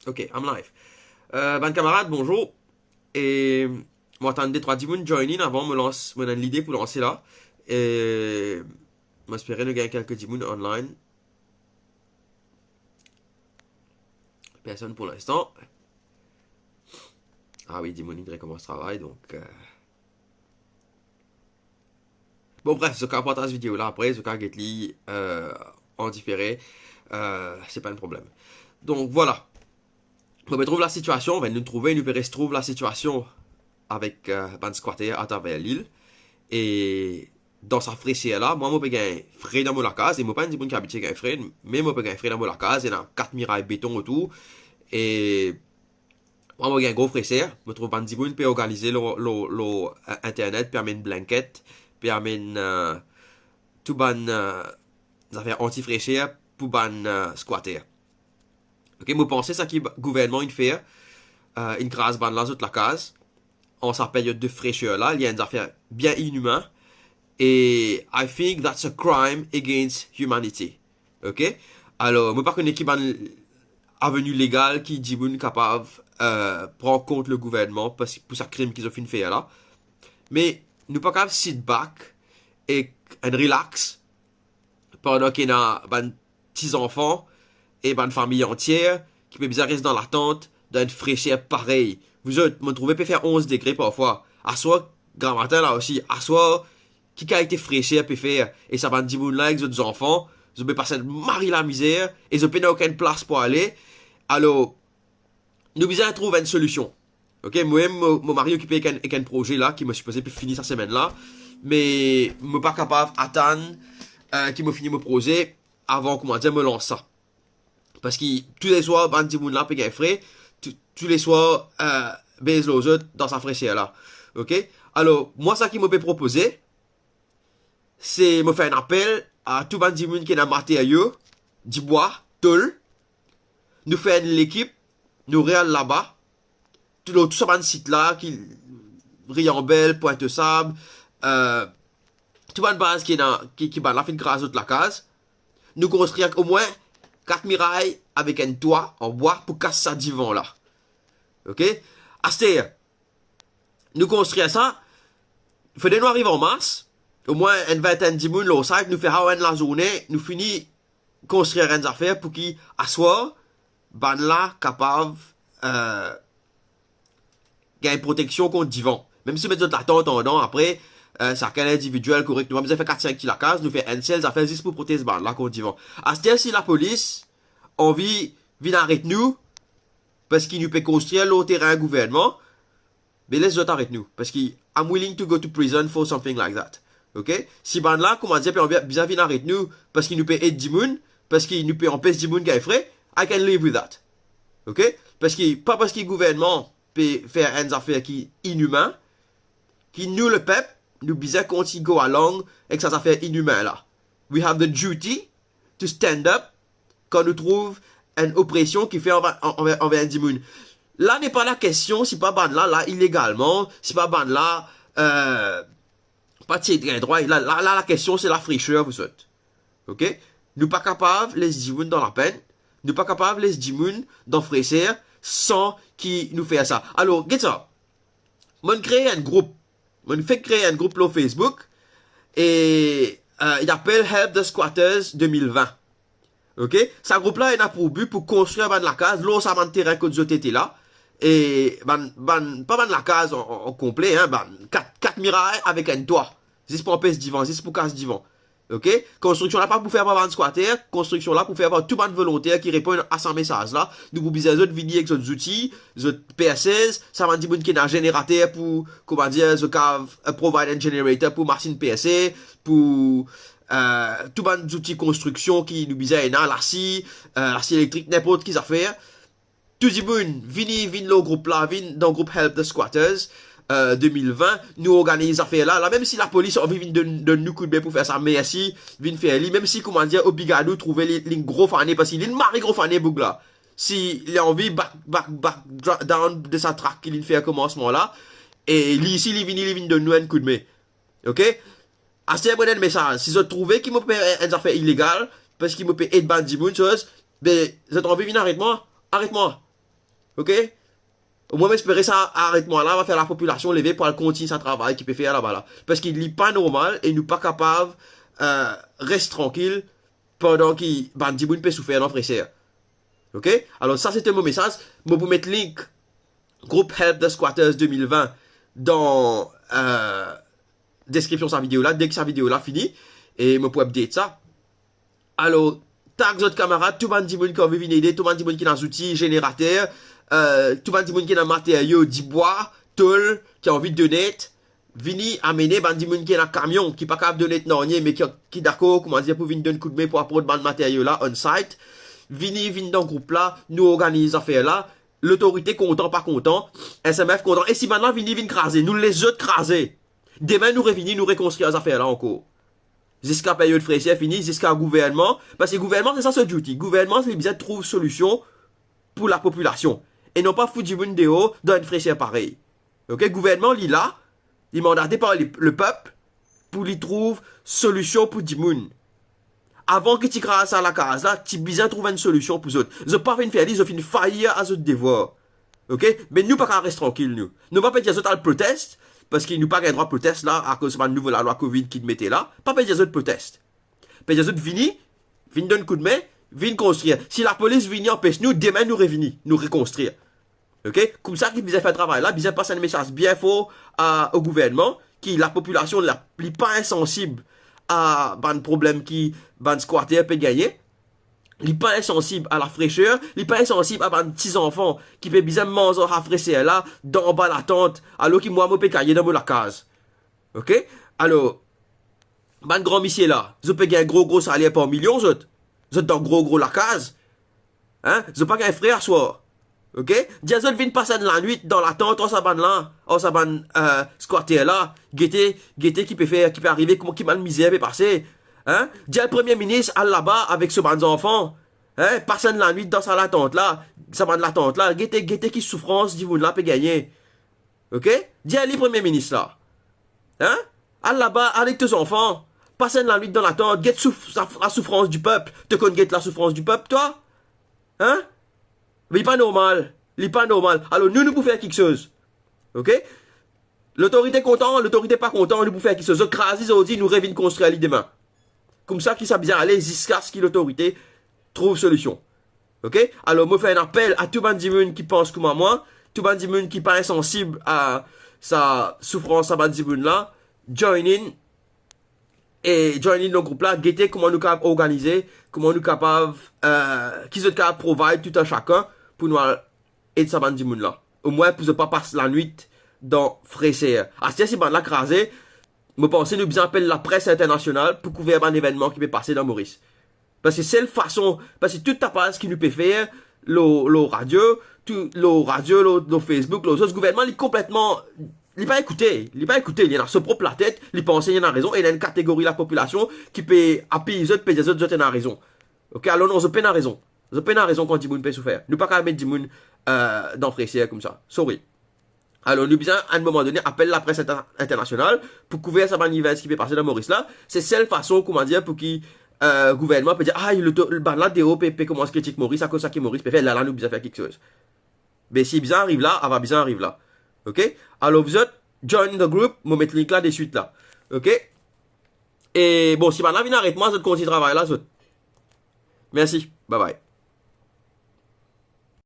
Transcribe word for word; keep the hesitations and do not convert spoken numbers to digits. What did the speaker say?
Ok, I'm live. Euh, bann kamarad, bonzour. E mo atann de trwa dimoun join in avan mo lans, mo ena enn lide pou lanse la. E mo espere nou gagn kelke dimoun online. Personn pou linstan. Ah wi, dimoun inn rekomans travay, donk, euh, bon, bref, zot kav partaz video la apre, zot kav get li, euh, an difere, euh, se pa enn problem. Donk, vwala. Mo pe trouv lasitiasion, ben, nou trouve, nou pe res trouv lasitiasion avek, euh, bann squatter atraver lil. E dan sa freser la, mwa, mo pe gagn fre dan mo lakaz, e mo pa enn dimoun ki abitie gagn fre, me mo pe gagn fre dan mo lakaz, ena kat miray beton otour, e mwa, mo gagn gro freser, mo trouv bann dimoun pe organize lor, lor, lor, euh, internet, pe amenn blanket, pe amenn, euh, tou bann, euh, zafer anti-freser pou bann, euh, squatter. Ok, mo panse sa ki ba-, gouvernman inn fer, euh, inn kraz bann la zot lakaz, an sa peryod de freser la, li enn zafer bien inimin, e I think that's a crime against humanity. Ok? Alor, mo pa kone ki bann aveni legal ki dimoun kapav, euh, pran kont le gouvernman pas-, pou sa krim ki zot finn fer la. Me nou pa kav sit back e, and relax pandan ki ena bann ti zanfan e bann fami antie ki pe bizin res dan latant, dan enn freser parey. Vwala, mo trouve pe fer onz degre parfwa. Aswar, gramatin la osi, aswar, ki kalite freser pe fer? E sa bann dimoun la ek zot zanfan, zot pe pas enn mari lamizer, e zot pena okenn plas pou ale. Alor, nou bizin trouv enn solision. Ok, mwa mem, mo, mo mari okipe ek enn, ek enn proze la ki mo sipoze pe fini sa semenn la, me mo pa kapav atann, euh, ki mo fini mo proze avan, koumadir, mo lans sa. Paski touleswar bann dimoun la pe gagn fre, tou-, touleswar, euh, bez lor zot dan sa freser la. Ok? Alor, mwa, sa ki mo pe propoze, se mo fer enn apel a tou bann dimoun ki ena materio, dibwa, tol. Nou fer enn lekip, nou re al laba, tou, lor tou sa bann sit la, ki Riambel, Pointe-aux-Sables, euh, tou bann baz ki ena, ki, ki bann la finn kraz zot lakaz, nou konstrir omwin kat miray avek enn twa an bwa pou kas sa divan la. Ok? Aster, nou konstrir sa, fode nou ariv an mas, omwin enn vintenn dimoun lor site, nou fer sa enn lazourne, nou fini konstrir enn zafer pou ki aswar, bann la kapav, euh, gagn proteksion kont divan. Mem si met zot latant andan, apre, euh, sakenn individiel, korek, nou pa bizin fer kat sink ti lakaz, nou fer enn sel zafer zis pou protez bann la kont divan. Aster, si lapolis anvi vinn aret nou, paski nou pe konstrir lor terin gouvernman, be les zot aret nou, paski I'm willing to go to prison for something like that. Ok? Si bann la, koumadir, pe anvi, bizin vinn aret nou, paski nou pe ed dimoun, paski nou pe anpes dimoun gagn fre, I can live with that. Ok? Paski, pa paski gouvernman pe fer enn zafer ki inimin, ki nou, lepep, nou bizin kontign go along ek sa zafer inimin la. We have the duty to stand up kan nou trouv enn opresion ki fer anver, anver, anver enn dimoun. La, n'est pas la question si pa bann la, la ilegalman, si pa bann la, euh, pa ti gagn drwa, la, la, la, la kestion, se lafreser, vwala. Ok? Nou pa kapav les dimoun dan lapenn, nou pa kapav les dimoun dan freser san ki nou fer sa. Alor, get sa. Mo'nn kree enn group. Mo'nn fek kree enn group lor Facebook, e, euh, li apel Help the Squatters de mil vin. Ok? Sa group la ena pou bi pou konstrir bann lakaz lor sa bann terin kot zot ete la. E bann, bann, pa bann lakaz an, an, an konple, hein, bann kat, kat miray avek enn twa. Zis pou anpes divan, zis pou kas divan. Ok? Konstriksion la pa pou fer par bann squatter, konstriksion la pou fer par tou bann volonter ki reponn a sa mesaz la. Nou pou bizin zot vini ek zot zouti, zot persez, sa bann dimoun ki ena zenerater pou, koumadir, zot kav, euh, provide enn generator pou masin perse, pou, euh, tou bann zouti konstriksion ki nou bizin ena, lasi, euh, lasi elektrik, ninport ki zafer. Tou dimoun, vini, vinn lor group la, vinn dan group Help the Squatters, euh, de mil vin, nou organiz zafer la. La, mem si lapolis anvi vinn donn, donn nou koudme pou fer sa, mersi, vinn fer li. Mem si, koumadir, obligato trouve li, li gro fane, paski li mari gro fane, boug la. Si li anvi back, back, back dra-, down de sa track ki li'nn fer komansman la, e li isi, li vini, li vinn donn nou enn koudme. Ok? Aster, mo donn mesaz. Si zot trouve ki mo pe fer enn zafer ilegal, paski mo pe ed bann dimoun, soz, be, zot anvi vinn aret mwa, aret mwa. Ok? Omwin mo espere sa aretman la va fer lapopilasion leve pou al kontign sa travay ki pe fer laba la. Parski li pa normal e nou pa kapav, eh, res trankil pandan ki bann dimoun pe soufer dan Freser. Ok? Alor, sa se te mo mesaz. Mo pou met link group Help the Squatters de mil vin dan, eh, deskripsion sa video la, deki sa video la fini, e mo pou update sa. Alor, tag zot kamarad, tou bann dimoun ki anvi vinn ede, tou bann dimoun ki ena zouti, zenerater, eh, tou bann dimoun ki ena materio, dibwa, tol, ki anvi donate, vini amene bann dimoun ki ena kamion, ki pa kapav donate nanye, me ki, ki dakor, kouma dir, pou vinn donn koudme pou aport bann materio la on site. Vini, vinn dan group la, nou organiz zafer la. Lotorite kontan, pa kontan, S M F kontan. E si bann la vini, vinn kraze, nou les zot kraze. Demin nou revini, nou rekonstrir zafer la ankor. Ziska peryod Freser fini, ziska gouvernman, parski gouvernman, se sa so duty. Gouvernman, li bizin trouv solision pou lapopilasion. E non pa fout dimoun deor dan enn Freser parey. Ok, gouvernman, li la, li mandate par le, lepep pou li trouv solision pou dimoun. Avan ki ti kraz sa lakaz la, ti bizin trouv enn solision pou zot. Zot pa finn fer li, zot finn fayir a zot devwar. Ok? Me nou pa kapav res trankil, nou. Nou pa pe dir zot al protest, parski nou pa gagn drwa protest la, akoz sa bann nouvo lalwa covid ki mete la. Pa pe dir zot protest. Pe dir zot vini, vinn donn koudme, vinn konstrir. Si lapolis vini anpes nou, demin nou revini, nou rekonstrir. Ok? Koumsa ki bizin fer travay la, bizin pas enn mesaz bien for a, o gouvernman, ki lapopilasion la, li pa insansib a bann problem ki bann squatter pe gagne. Li pa insansib a lafreser, li pa insansib a bann ti zanfan ki pe bizin manz ar lafreser la, dan anba latant, alor ki mwa mo pe kaye dan mo lakaz. Ok? Alor, bann gran misie la, zot pe gagn gro, gro saler par milion, zot. Zot dan gro, gro lakaz. Hein? Zot pa gagn fre aswar. Ok? Dir zot vinn pas enn lanwit dan latant ar sa bann la, ar sa bann, eh, squatter la. Gete, gete ki pe fer, ki pe arive, kouma ki bann mizer pe pase. Hein? Dir premie minis al laba avek so bann zanfan. Hein? Pas enn lanwit dan sa latant la, sa bann latant la. Gete, gete ki soufrans dimoun la pe gagne. Ok? Dir li premie minis la. Hein? Al laba, al ek to zanfan. Pas enn lanwit dan latant, get souf-, sa, lasoufrans dipep. To konn get lasoufrans dipep, twa? Hein? Me li pa normal. Li pa normal. Alor, nou, nou pou fer kiksoz. Ok? Lotorite kontan, lotorite pa kontan, nou pou fer kiksoz. Zot kraz li zordi, nou revinn konstrir li demin. Koumsa ki sa bizin ale ziska ki lotorite trouv solision. Ok? Alor, mo fer enn apel a tou bann dimoun ki pans kouma mwa, tou bann dimoun ki pa insansib a sa soufrans sa bann dimoun la, join in, e join in dan group la, gete kouma nou kapav organize, kouma nou kapav, eh, ki zot kapav provide tou a sakenn pou nou al ed sa bann dimoun la. Omwin pou zot pa pas lanwit dan freser. Aster si bann la kraze, mo panse nou bizin apel lapres internasional pou kouver bann evennman ki pe pase dan Moris. Parski sel fason, parski tou tapaz ki nou pe fer, lor, lor radio, tou, lor radio, lor, lor Facebook, lor rezo, gouvernman, li konpletman, li pa ekoute, li pa ekoute, li ena so prop latet, li panse li ena rezon, e ena enn kategori lapopilasion ki pe apiy zot, pe dir zot, zot ena rezon. Ok, alor non, zot pena rezon. Zot pena rezon kan dimoun pe soufer. Nou pa kapav met dimoun, eh, dan freser koumsa. Sorry. Alor, nou bizin, a enn moman done, apel lapres inter-, internasional pou kouver sa bann events ki pe pase dan Moris la. Se sel fason, kouma dir, pou ki, eh, gouvernman pe dir, "Ah, loto-, bann la deor pe, pe koumans kritik Moris akoz sa ki Moris pe fer." La, la, nou bizin fer kiksoz. Me si bizin ariv la, ava bizin ariv la. Ok? Alor, zot, join the group, mo met link la deswit la. Ok? E bon, si bann la vinn aret mwa, zot kontign travay la, zot. Mersi. Bye bye.